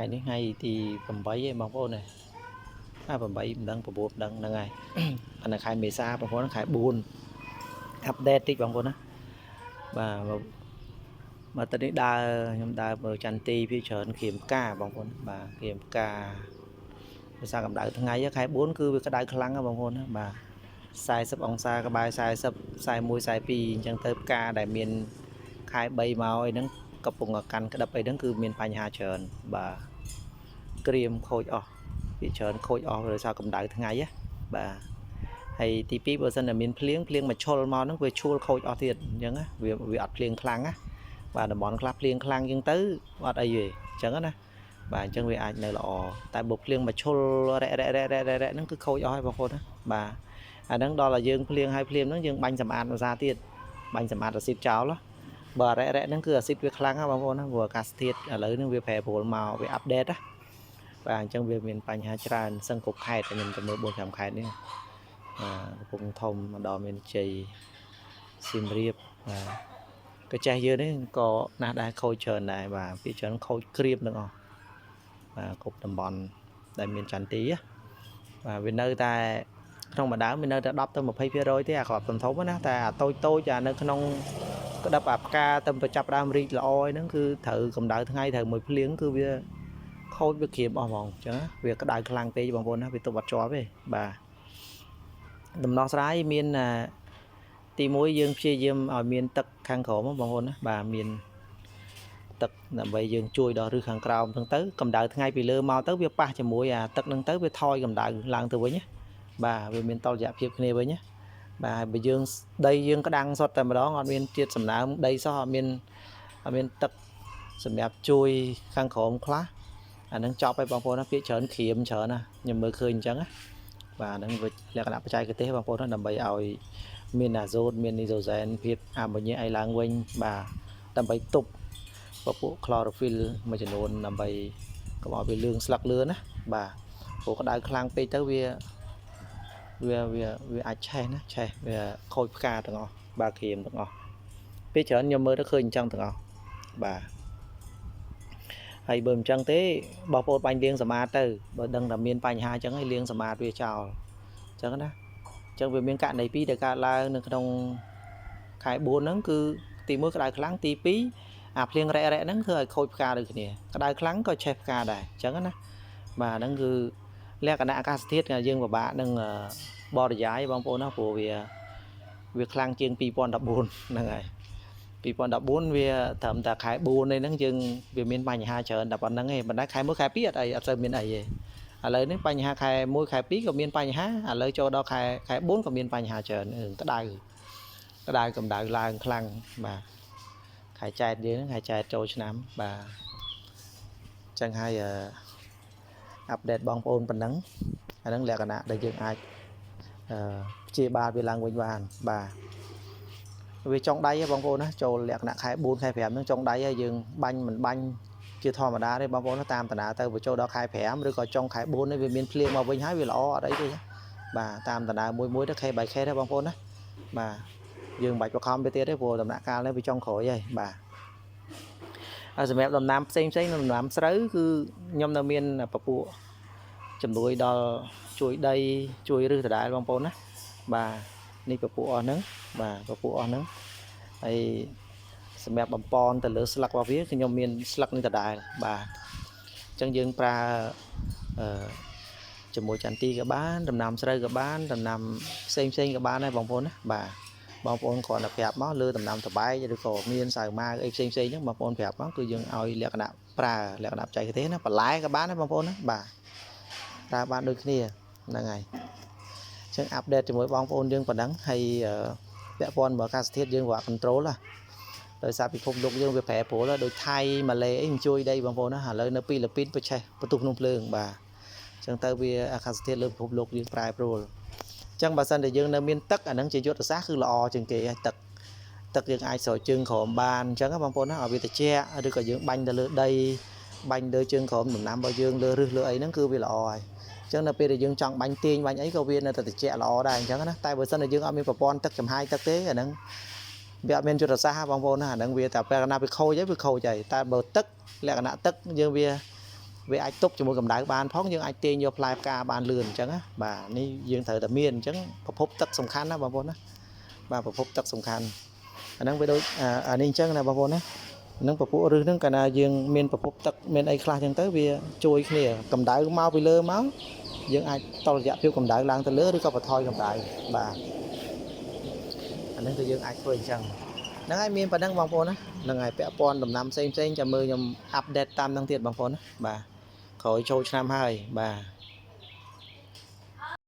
ថ្ងៃនេះថ្ងៃទី8ឯងបងប្អូនណាអា8មិនដឹង9មិនដឹងហ្នឹងហើយ អានៅខែមេសាបងប្អូនខែ4 update តិចបងប្អូនណាបាទមកមកទៅនេះដើរខ្ញុំដើរមើលចន្ទទីពីច្រើនក្រៀមផ្កាបងប្អូនបាទក្រៀមផ្កាភាសាកម្ដៅថ្ងៃខែ4គឺវាក្ដៅខ្លាំងណាបងប្អូនណាបាទ40អង្សាក្បែរ40 41 42អញ្ចឹងទៅផ្កាដែលមានខែ3មកអីហ្នឹងកំពុងតែកាន់ក្តឹបអីហ្នឹងគឺមានបញ្ហាច្រើនបាទក្រៀមខូចអស់ពីច្រើនខូចអស់ដោយសារកម្ដៅថ្ងៃណាបាទហើយទី2បើសិនតែមានភ្លៀងភ្លៀងមកឈុលមកហ្នឹងវាឈួលខូចអស់ទៀតអញ្ចឹងណាវាវាអត់ភ្លៀងខ្លាំងណាបាទតំបន់ខ្លះភ្លៀងខ្លាំងអញ្ចឹងទៅអត់អីទេអញ្ចឹងណាបាទអញ្ចឹងវាអាចនៅល្អតែបើភ្លៀងមកឈុលរ៉ែរ៉ែរ៉ែរ៉ែរ៉ែហ្នឹងគឺខូចអស់ហើយបងប្អូនណាបាទអាហ្នឹងដល់តែយើងភ្លៀងហើយភ្លាមហ្នឹងយើងបាញ់សម្អាតភាសាទៀតបាញ់សម្អាតអាស៊ីតចោលណាបើរ៉ែរ៉ែហ្នឹងគឺអាស៊ីតវាខ្លាំងណាបងប្អូនណាព្រោះអាកាសធាតុឥឡូវហ្នឹងវាប្រែប្រួលមកវា update ណាបាទអញ្ចឹងវាមានបញ្ហាច្រើនសឹងគ្រប់ខេត្តខ្ញុំទៅមើល4 5ខេត្តនេះបាទកំពង់ធំម្ដងមានជ័យសៀមរាបបាទក៏ចេះយើងនេះក៏ណាស់ដែរខូចច្រើនដែរបាទពីច្រើនខូចក្រៀមទាំងអស់បាទគ្រប់តំបន់ដែលមានចន្ទទីណាបាទវានៅតែក្នុងម្ដងវានៅតែ10ទៅ20%ទេអាគ្រាប់ធំធំណាតែអាតូចតូចអានៅក្នុងក្តឹបអាផ្កាទៅប្រចាប់ដើមរីកល្អហ្នឹងគឺត្រូវកម្ដៅថ្ងៃត្រូវមួយភ្លៀងគឺវាខូចវាក្រៀមអស់ហ្មងអញ្ចឹងវាក្ដៅខ្លាំងពេកបងប្អូនណាវាទប់អត់ជាប់ទេបាទដំណោះស្រាយមានទី1យើងព្យាយាមឲ្យមានទឹកខាងក្រោមបងប្អូនណាបាទមានទឹកដើម្បីយើងជួយដល់ឫសខាងក្រោមហ្នឹងទៅកម្ដៅថ្ងៃពីលើមកទៅវាប៉ះជាមួយអាទឹកហ្នឹងទៅវាថយកម្ដៅឡើងទៅវិញណាបាទវាមានតុល្យភាពគ្នាវិញណាបាទបើយើងដីយើងក្តាំងសុទ្ធតែម្ដងអត់មានជាតិសំណើមដីសោះអត់មានអត់មានទឹកសម្រាប់ជួយខាងក្រោមខ្លះអាហ្នឹងចប់ហើយបងប្អូនណាពាក្យច្រើនក្រៀមច្រើនណាខ្ញុំមើលឃើញអញ្ចឹងណាបាទហ្នឹងវាលក្ខណៈបច្ចេកទេសបងប្អូនណាដើម្បីឲ្យមានអាសូតមាននីសូសែនភាពអាម៉ូញ៉ាអីឡើងវិញបាទដើម្បីទប់ពពួក chlorophyll មួយចំនួនដើម្បីកុំឲ្យវាលឿងស្លឹកលឿនណាបាទព្រោះក្តៅខ្លាំងពេកទៅវាវាវាវាអាចឆេះណាឆេះវាខូចផ្កាទាំងអស់បាទក្រៀមទាំងអស់ពេលច្រើនខ្ញុំមើលទៅឃើញអញ្ចឹងទាំងអស់បាទហើយបើមិនអញ្ចឹងទេបងប្អូនបាញ់លាងសម្អាតទៅបើដឹងថាមានបញ្ហាអញ្ចឹងឲ្យលាងសម្អាតវាចោលអញ្ចឹងណាអញ្ចឹងវាមានករណីពីរដែលកើតឡើងនៅក្នុងខែ4ហ្នឹងគឺទី1ក្តៅខ្លាំងទី2អាភ្លៀងរ៉ែរ៉ែហ្នឹងធ្វើឲ្យខូចផ្កាដូចគ្នាក្តៅខ្លាំងក៏ឆេះផ្កាដែរអញ្ចឹងណាបាទហ្នឹងគឺលក្ខណៈអាកាសធាតុយើងពិបាកនឹងបរិយាយបងប្អូនណាព្រោះវាវាខ្លាំងជាង2014ហ្នឹងហើយ2014វាត្រឹមតែខែ4នេះហ្នឹងយើងវាមានបញ្ហាច្រើនតែប៉ុណ្្នឹងឯងប៉ុន្តែខែ1ខែ2អត់អីអត់សូវមានអីទេឥឡូវនេះបញ្ហាខែ1ខែ2ក៏មានបញ្ហាឥឡូវចូលដល់ខែខែ4ក៏មានបញ្ហាច្រើនក្តៅក្តៅកម្ដៅឡើងខ្លាំងបាទខែចែកយើងខែចែកចូលឆ្នាំបាទអញ្ចឹងហើយ update បងប្អូនប៉ុណ្ណឹងអាហ្នឹងលក្ខណៈដែលយើងអាចអឺព្យាបាលវាឡើងវិញបានបាទវាចុងដៃហ៎បងប្អូនណាចូលលក្ខណៈខែ4ខែ5ហ្នឹងចុងដៃហើយយើងបាញ់មិនបាញ់ជាធម្មតាទេបងប្អូនណាតាមតាណាទៅបញ្ចូលដល់ខែ5ឬក៏ចុងខែ4នេះវាមានភ្លៀងមកវិញហើយវាល្អអត់អីទេបាទតាមតាណាមួយមួយទៅ case by case ទេបងប្អូនណាបាទយើងមិនបាច់បខំទៅទៀតទេព្រោះដំណាក់កាលនេះវាចុងក្រោយហើយបាទហើយសម្រាប់ដំណាំផ្សេងផ្សេងដំណាំស្រូវគឺខ្ញុំនៅមានពពួកជំនួយដល់ជួយដីជួយរឹសដដែលបងប្អូនណាបាទនេះពពួកអស់ហ្នឹងបាទពពួកអស់ហ្នឹងហើយសម្រាប់បំពន់ទៅលើស្លឹករបស់វាខ្ញុំមានស្លឹកនេះដដែលបាទអញ្ចឹងយើងប្រើអឺជាមួយចន្ទីក៏បានដំណាំស្រូវក៏បានដំណាំផ្សេងផ្សេងក៏បានដែរបងប្អូនណាបាទបងប្អូនគ្រាន់តែប្រាប់មកលើដំណាំតបែកឬក៏មានសៅម៉ាវអីផ្សេងផ្សេងហ្នឹងបងប្អូនប្រាប់មកគឺយើងឲ្យលក្ខណៈប្រើលក្ខណៈបច្ចេកទេសណាបន្លែក៏បានដែរបងប្អូនណាបាទប្រើបានដូចគ្នាហ្នឹងហើយអញ្ចឹង update ជាមួយបងប្អូនយើងប៉ុណ្ណឹងហើយពាក់ព័ន្ធមកអាកាសធាតុយើងវា control ណាដោយសារពិភពលោកយើងវាប្រែប្រួលដូចថៃម៉ាឡេអីមិនជួយដីបងប្អូនណាឥឡូវនៅហ្វីលីពីនប្រឆេះបន្ទុះភ្នំភ្លើងបាទអញ្ចឹងទៅវាអាកាសធាតុលើពិភពលោកយើងប្រែប្រួលអញ្ចឹងបើសិនតែយើងនៅមានទឹកអាហ្នឹងជាយុទ្ធសាស្ត្រគឺល្អជាងគេហើយទឹកទឹកយើងអាចស្រោចជើងក្រោមបានអញ្ចឹងបងប្អូនណាឲ្យវាត្រជាក់ឬក៏យើងបាញ់ទៅលើដីបាញ់លើជើងក្រោមដំណាំរបស់យើងលើរឹសលើអីហ្នឹងគឺវាល្អហើយអញ្ចឹងនៅពេលដែលយើងចង់បាញ់ទាញបាញ់អីក៏វានៅតែត្រជាក់ល្អដែរអញ្ចឹងណាតែបើសិនតែយើងអត់មានប្រព័ន្ធទឹកចំហាយទឹកទេអាហ្នឹងវាអត់មានយុទ្ធសាស្ត្របងប្អូនណាអាហ្នឹងវាតែពេលណាវាខូចហើយវាខូចហើយតែបើទឹកលក្ខណៈទឹកយើងវា វាអាចទប់ជាមួយកម្ដៅបានផងយើងអាចទាញយកផ្លែផ្កាបានលឿនអញ្ចឹងណាបាទនេះយើងត្រូវតែមានអញ្ចឹងប្រភពទឹកសំខាន់ណាបងប្អូនណាបាទប្រភពទឹកសំខាន់អាហ្នឹងវាដូចអានេះអញ្ចឹងណាបងប្អូនណាហ្នឹងពពួកឫសហ្នឹងកាលណាយើងមានប្រភពទឹកមានអីខ្លះអញ្ចឹងទៅវាជួយគ្នាកម្ដៅមកពីលើមកយើងអាចតរយៈភាពកម្ដៅឡើងទៅលើឬក៏បន្ថយកម្ដៅបាទអាហ្នឹងគឺយើងអាចធ្វើអញ្ចឹងហ្នឹងហើយមានប៉ុណ្ណឹងបងប្អូនណាហ្នឹងហើយពាក់ព័ន្ធដំណាំផ្សេងផ្សេងចាំមើលខ្ញុំ update តាមហ្នឹងទៀតបងប្អូនណាបាទក្រោយចូលឆ្នាំហើយបាទ។